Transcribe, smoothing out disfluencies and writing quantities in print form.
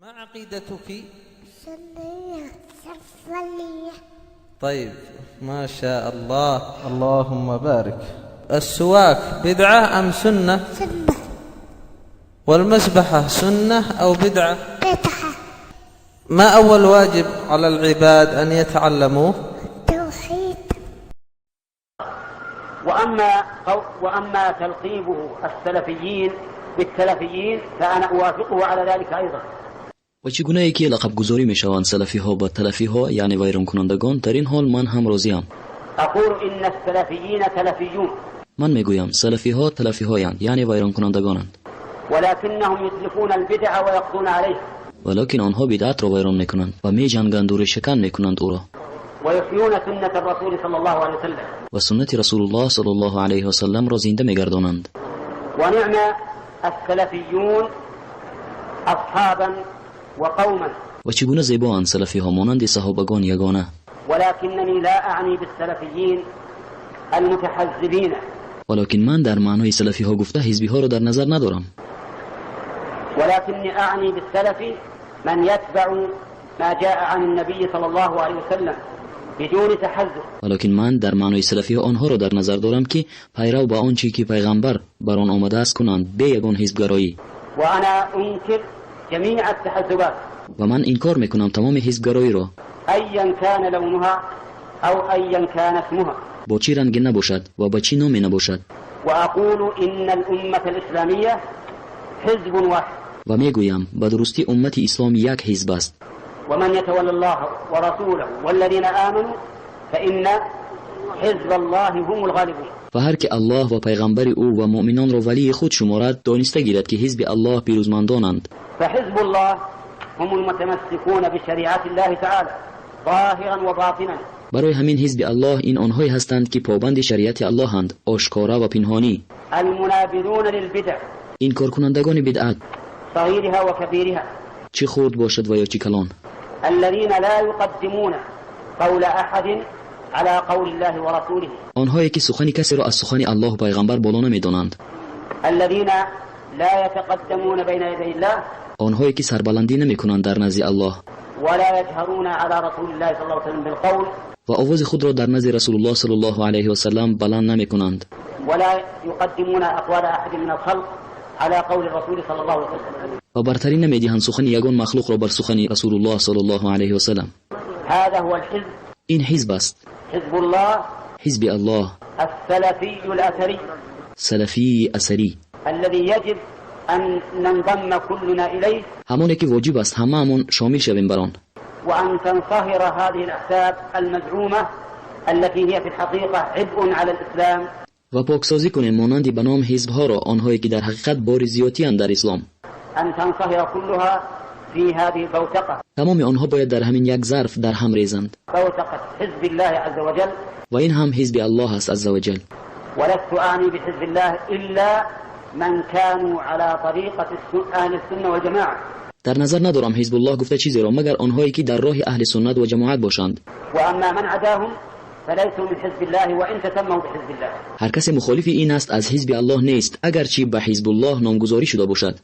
ما عقيدتك؟ سنية سفلية. طيب، ما شاء الله، اللهم بارك. السواك بدعة أم سنة؟ سنة. والمسبحة سنة أو بدعة؟ بدعة. ما أول واجب على العباد أن يتعلموه؟ توحيد. وأما تلقيبه السلفيين بالتلفيين فأنا أوافقه على ذلك أيضا. Ва чӣ гунае ки лақабгузорӣ мешаванд салафиҳо ба талафиҳо, яъне вайронкунандагон, дар ин ҳол ман ҳам розиам. أقول إن السلفيين تلفيون. Ман мегӯям, салафиҳо талафиҳоянд, яъне вайронкунандагонанд. ولكنهم يتلفون البدع ويقضون عليها. Валокин онҳо бидъатро вайрон мекунанд ва меҷанганду решакан мекунанд ӯро. ويحيون سنة الرسول صلى الله عليه وسلم. Ва суннати Расулуллоҳ саллаллоҳу алайҳи васалламро зинда мегардонанд. ونعم السلفيون أصحابا وقوما. Ва чӣ гуна зебоанд салафиҳо монанди саҳобагон ягона. ولكنني لا أعني بالسلفيين المتحزبين. Валокин ман дар маънои салафиҳо гуфта ҳизбиҳоро дар назар надорам. ولكني أعني بالسلف من يتبع ما جاء عن النبي صلى الله عليه وسلم بدون تحزب. Валокин ман дар маънои салафиҳо онҳоро дар назар дорам, ки пайрав ба он чӣ ки пайғамбар бар он омадааст кунанд, бе ягон ҳизбгароӣ. وأنا أنكر جميع التحزبات. Ва ман инкор мекунам тамоми ҳизбгароиро. أيا كان لونها أو أيا كان اسمها. Бо чӣ ранге набошад ва ба чӣ номе набошад. وأقول إن الأمة الإسلامية حزب واحد. Ва мегӯям, ба дурустӣ уммати ислом як ҳизб аст. ومن يتولى الله ورسوله والذين آمنوا فإن حزب الله هم الغالبون. Ва ҳар ки Аллоҳ ва пайғамбари ӯ ва муъминонро валии худ шуморад, дониста гирад, ки ҳизби Аллоҳ пирӯзмандонанд. فحزب الله هم المتمسكون بشريعة الله تعالى ظاهرا وباطنا. Барои ҳамин ҳизби Аллоҳ ин онҳое ҳастанд, ки побанди шариати Аллоҳанд, ошкора ва пинҳонӣ. المنابذون للبدع. Инкоркунандагони бидъат. صغيرها وكبيرها. Чӣ хурд бошад ва ё чӣ калон. الذين لا يقدمون قول أحد على قول الله ورسوله. Онҳое ки сухани касеро аз сухани Аллоҳу пайғамбар боло намедонанд. الذين لا يتقدمون بين يدي الله. Онҳое ки сарбаландӣ намекунанд дар назди Аллоҳ. ولا يجهرون على رسول الله صلى الله عليه وسلم بالقول. Ва овози худро дар назди Расулуллоҳ саллаллоҳу алайҳи васаллам баланд намекунанд. ولا يقدمون أقوال أحد من الخلق على قول الرسول صلى الله عليه وسلم. Ва бартарӣ намедиҳанд сухани ягон махлуқро бар сухани Расулуллоҳ саллаллоҳу алайҳи васаллам. هذا هو الحزب. Ин ҳизб аст. حزب الله. Ҳизби Аллоҳ. السلفي الأثري. Салафии асарӣ. الذي يجب أن ننضم كلنا إليه. Ҳамоне ки воҷиб аст ҳамаамон шомил шавем бар он. وأن تنصهر هذه الأحزاب المزعومة التي هي في الحقيقة عبء على الإسلام. Ва поксозӣ кунем монанди ба ном ҳизбҳоро, онҳое ки дар ҳақиқат бори зиёдтиянд дар ислом. أن تنصهر كلها في هذه البوتقة. Тамоми онҳо бояд дар ҳамин як зарф дар ҳам резанд. بوتقة حزب الله عز وجل. Ва ин ҳам ҳизби Аллоҳ аст азза ваҷал. ولست أعني بحزب الله إلا من كانوا على طريقة أهل السنة والجماعة. Дар назар надорам ҳизбуллоҳ гуфта чизеро, магар онҳое ки дар роҳи аҳли суннат ва ҷамоат бошанд. وأما من عداهم فليسوا من حزب الله وإن تسموا بحزب الله. Ҳар касе мухолифи ин аст, аз ҳизби Аллоҳ нест, агарчи ба ҳизбуллоҳ номгузорӣ шуда бошад.